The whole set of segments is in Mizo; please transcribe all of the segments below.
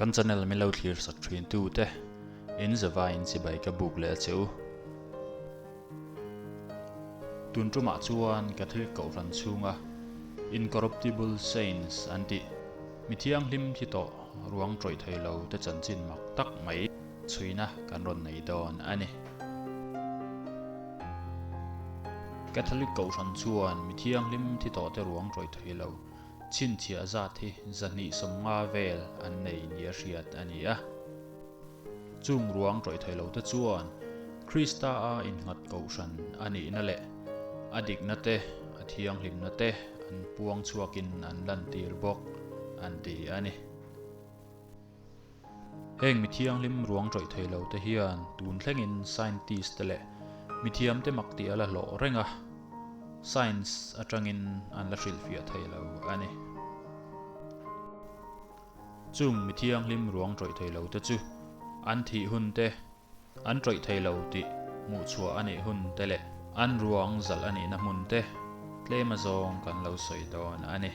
Kan channel min lo thlir sak thin tu te in zavaiin chibai ka buk leh a che u. Tun tumah chuan Catholic Kohhran chhunga Incorruptible Saints an tih mi thianghlim thi tawh ruang tawih thei lo te chanchin mak tak mai chhuina kan rawn nei dawn a ni. Catholic Kohhran chuan mi thianghlim thi tawh te ruang tawih thei lo chhinchhiah zat hi 250 vel an nei nia hriat a ni a. Chung ruang tawih thei lo te chuan Krista a innghat kohhran a nihna leh a dikna te, a thianghlimna te an puang chhuakin an lantir bawk an ti a ni. Heng mi thianghlim ruang tawih thei lo te hian tun thlengin scientist te leh mithiam te mak tih a la hlawh reng a, science atangin an la hrilhfiah thei lo a ni. Chung mi thianghlim ruang tawih thei lo te chu an thih hun te, an tawih thei lo tih hmuhchhuah a nih hun te leh an ruang zalh a nihna hmun te tlem azawng kan lo sawi dawn a ni.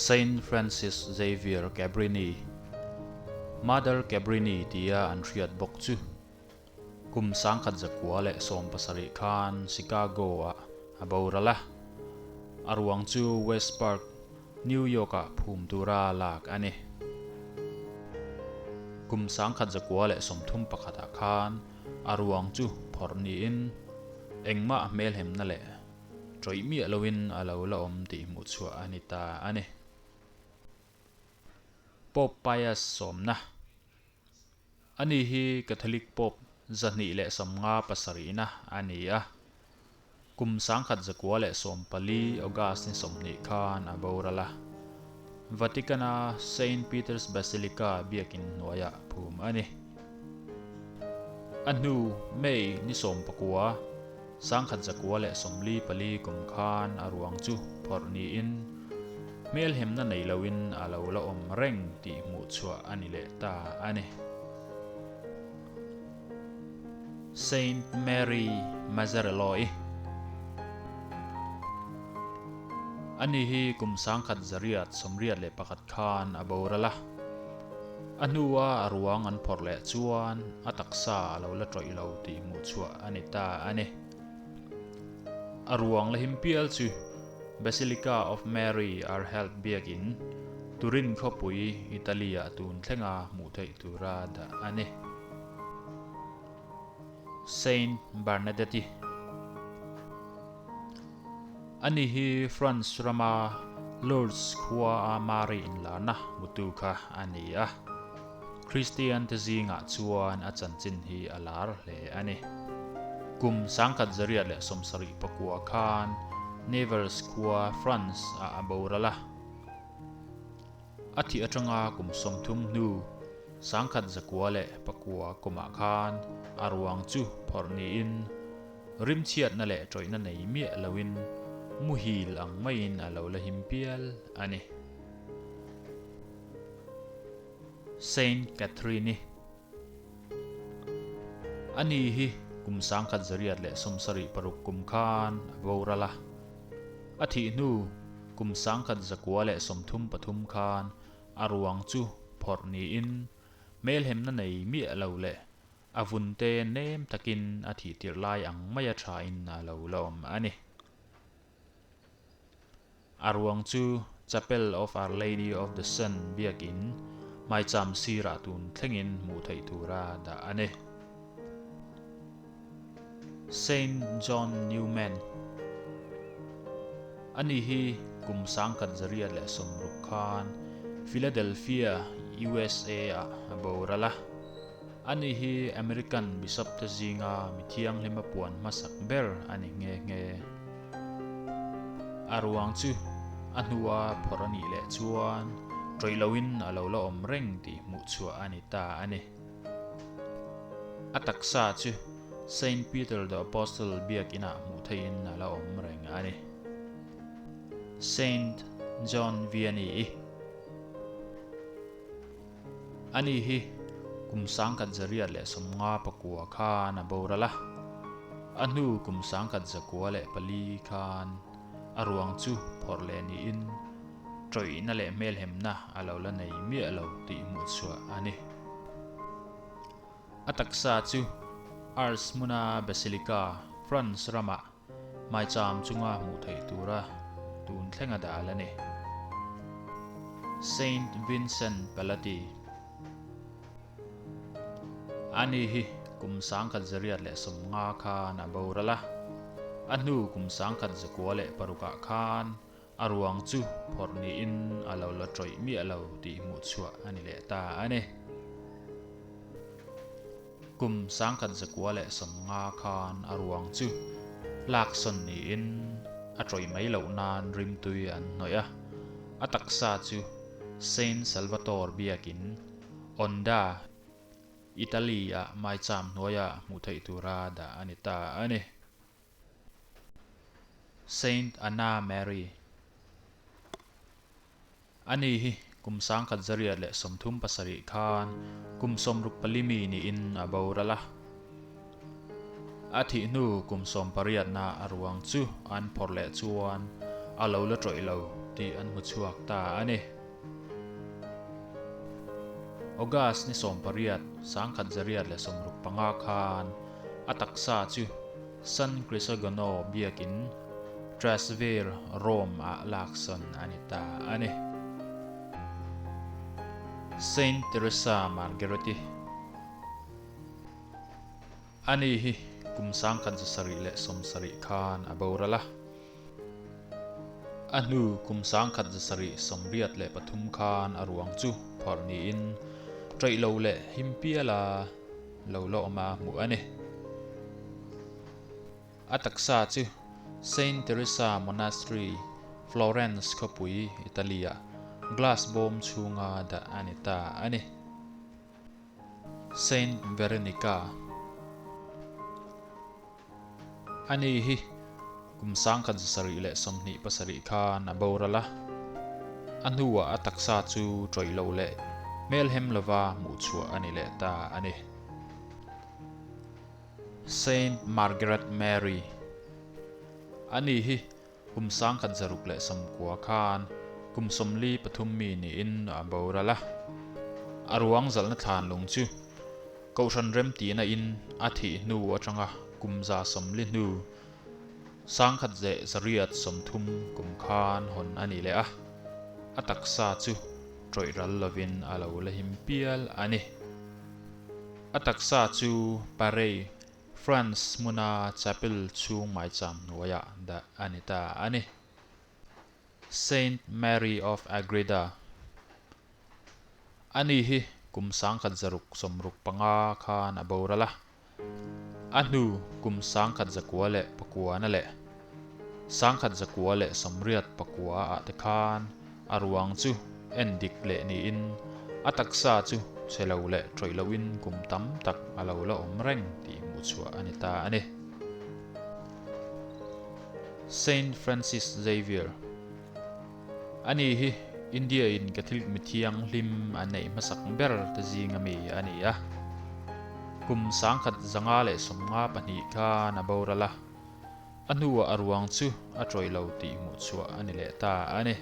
Saint Francis Xavier Cabrini, Mother Cabrini tia an hriat bawk chu kum 1917 khan Chicago-ah a boral a, a ruang chu West Park, New York-ah phum tura lak a ni. Kum 1931-ah khan a ruang chu phawrh niin engmah hmelhemna leh Tawih miah loin a lo la awm tih hmuh chhuah a ni ta a ni. Pope Pius sawmna Ani hi Catholic Pope 257na a ni a. Kum 1914 August ni 20 khan a boral a. Vatican-a Saint Peter's Basilica biakin hnuaiah phum a ni. A hnu May ni 19, 1944 kum khan a ruang chu phawrh niin hmelhemna nei loin a lo la awm reng tih hmuh chhuah a ni leh ta a ni. Saint Mary Mazzarello-i Ani hi kum 1981 khan a boral a. A hnua a ruang an phawrh leh chuan a taksa a lo la tawih lo tih hmuh chhuah a ni ta a ni. A ruang la him pial chu Basilica of Mary Our Help biakin Turin khawpui Italy-ah tun thlenga hmuh theih tura dah a ni. Saint Bernadette-i Ani hi France rama Lourdes khua a Mari inlarna hmutu kha a ni a. Kristian te zingah chuan a chanchin hi a lar hle a ni. Kum 1979 khan Nevers khua France ah a boral a. A thih atanga kum 30 hnu 1909 kumah khan a ruang chu phawrh niin Rimchhiatna leh tawihna nei miah loin muhil ang maiin a lo la him pial a ni. Saint Catherine-i Ani hi kum 1976 kum khan a boral a. A thih hnu kum 1933 khan a ruang chu phawrh niin hmelhemna nei miah lo leh A vun te nem takin a thih tirh lai ang maia thain a lo la awm a ni. A ruang chu Chapel of Our Lady of the Sun biakin maicham sirah tun thlengin hmuh theih tura dah a ni. Saint John Newman Ani hi kum 1960 khan Philadelphia, USA ah a boral a. Ani hi American Bishop te zinga mi thianghlima puan hmasak ber a ni nghe nghe. A ruang chu a hnua phawrh a nih leh chuan tawih loin a lo la awm reng tih hmuh chhuah a ni ta a ni. A taksa chu Saint Peter the Apostle biakinah hmuh theihin a la awm reng a ni. Saint John Vianney-i. Ani hi kum 1959 khan a boral a, a hnu kum 1904 khan a ruang chu phawrh leh niin Ṭawihna leh hmelhemna a lo la nei miah lo tih hmuh chhuah a ni. A taksa chu Ars hmuna Basilica, France ramah maicham chunga hmuh theih tura tun thleng a dal a ni. Saint Vincent Pallotti Ani hi kum 1950 khan a boral a, a hnu kum 1906 ah khan A ruang chu phawrh niin a lo la tawih miah lo tih hmuh chhuah a ni leh ta a ni. Kum 1915 khan a ruang chu laksawn niin a tawih mai loh nan rimtui an hnawih a, a taksa chu Saint Salvatore biakin Onda, Italy-ah maicham hnuaiah hmuh theih tura dah a ni ta a ni. Saint Anna Mary Ani hi kum 1937 khan kum 64 mi niin a boral a. A thih hnu kum 18 na a ruang chu an phawrh leh chuan a lo la tawih lo tih an hmu chhuak ta a ni. August ni 18, 1965 khan a taksa chu San Crisogono biakin Trastevere, Rome ah laksawn a ni ta a ni. Saint Teresa Margheriti Ani hi kum 1770 khan a boral a. A hnu kum 1783 khan a ruang chu phawrh niin ṭaih lo leh him piala lo la awm a hmuh a ni. A taksa chu Saint Teresa Monastery, Florence khawpui, Italy-ah glass bawm chhunga dah a ni ta a ni. Saint Veronica Ani hi kum 1727 khan a boral a, a hnuah a taksa chu ṭawih loh leh hmelhem lova hmuh chhuah a ni leh ta a ni. Saint Margaret Mary Ani hi kum 1690 khan kum 43 mi niin a boral a, a ruang zalhna thlan lung chu Kohhran remtihna in a thih hnu atanga kum 140 hnu 1930 kum khan hawn a ni leh a, a taksa chu tawih ral lovin a lo la him pial a ni. A taksa chu Paris, France hmuna chapel chhung maicham hnuaiah dah a ni ta a ni. Saint Mary of Agreda Ani hi kum 1665 khan a boral a, a hnu kum 1909 na leh 1989 ah te khan a ruang chu en dik leh niin a taksa chu chhe lo leh tawih loin kum tam tak a lo la awm reng tih hmuh chhuah a ni ta a ni. Saint Francis Xavier Ani hi India in Catholic mithianghlim an neih hmasak ber te zing ami a ni a. Kum 1952 khan a boral a, a hnuah a ruang chu a tawih lo tih hmuh chhuah a ni leh ta a ni.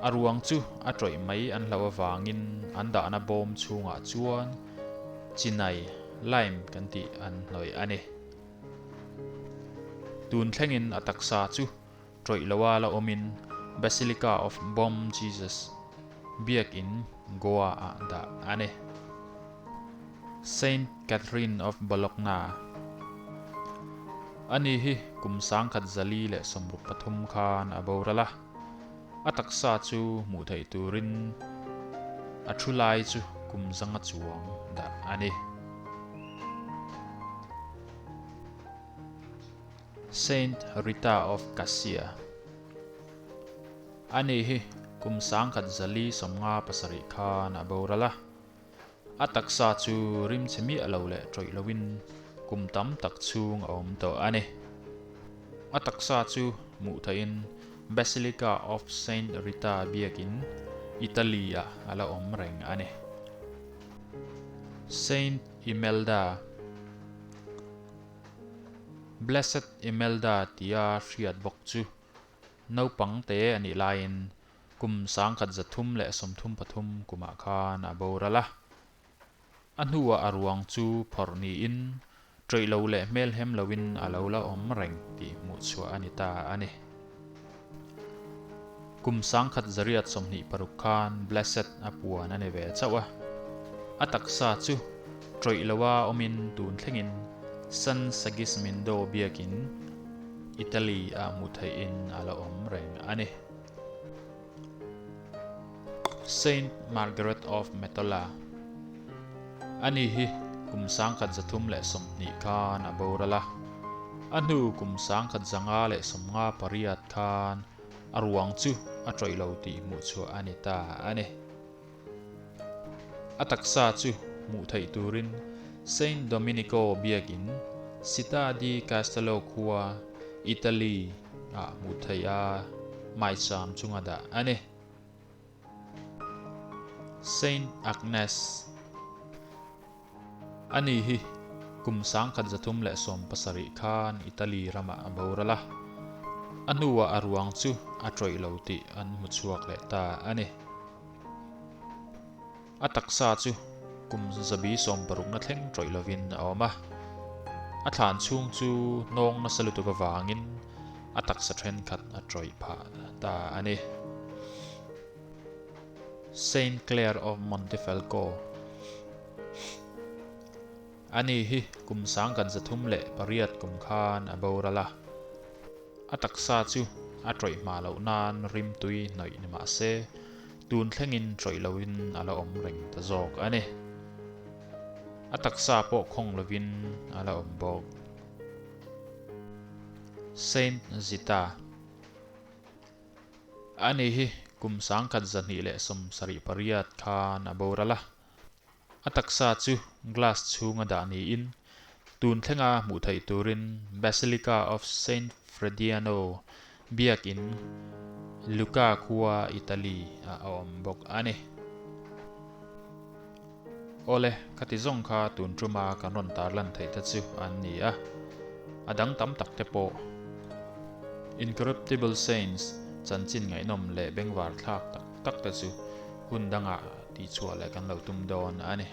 A ruang chu a tawih mai an hlauh avangin an dahna bawm chhungah chuan chinai, lime, kan tih an hnawih a ni. Tun thlengin a taksa chu tawih loa la awmin Basilica of Bom Jesus biakin Goa-ah dah a ni. Saint Catherine of Bologna Ani hi kum 1963 khan a boral a, a taksa chu hmuh theih turin a thu lai chu kum zanga chuang dah a ni. Saint Rita of Cascia Ani hi kum 1957 khan a boral a, a taksa chu rimchhe miah lo leh tawih loin kum tam tak chhung a awm tawh a ni. A taksa chu hmuh theihin Basilica of Saint Rita biakin Italy-ah a la awm reng a ni. Saint Imelda Blessed Imelda tia hriat bawk chu. Naupang te a nih laiin kum 1333 kumah khan a boral a. A hnuah a ruang chu phawrh niin ṭawih lo leh hmelhem loin a lo la awm reng tih hmuh chhuah a ni ta a ni. Kum 1126 khan Blessed a puan a ni ve chauh a. A taksa chu ṭawih loa awmin tun thlengin San Sigismindo biakin Italy ah hmuh theihin a la awm reng a ni. Saint Margaret of Metola Ani hi kum 1320 khan a boral a, a hnu kum 1558 khan a ruang chu a ṭawih lo tih hmuh chhuah a ni ta a ni. A taksa chu hmuh theih turin Saint Domenico biakin Città di Castello khua, Italy ah hmuh theih a maicham chunga dah a ni. Saint Agnes Ani hi kum 1317 khan Italy ramah a boral a, a hnuah a ruang chu a ṭawih lo tih an hmu chhuak leh ta a ni. A taksa chu kum zabi sawmparukna thleng ṭawih lovin a awm a, a thlan chhung chu hnawng nasa lutuk avangin a taksa ṭhenkhat a ṭawih phah ta a ni. Saint Clare of Montefalco Ani hi kum 1308 kum khan a boral a, a taksa chu a ṭawih hma loh nan rimtui hnawih ni mah se, Tun thlengin ṭawih loin a la awm reng ta zawk a ni. A taksa pawh khawng lovin a la awm bawk. Saint Zita Ani hi kum 1228 khan a boral a. A taksa chu glass chhunga dah niin tun thlenga hmuh theih turin Basilica of Saint Frediano biakin Lucca khua Italy ah a awm bawk a ni. Awle, khati zawng kha tun tuma kan rawn tarlan theih te chu an ni a, a dang tam tak te pawh Incorruptible Saints chanchin ngaihnawm leh bengvar thlak tak tak te chu hun dangah tihchhuah leh kan lo tum dawn a ni.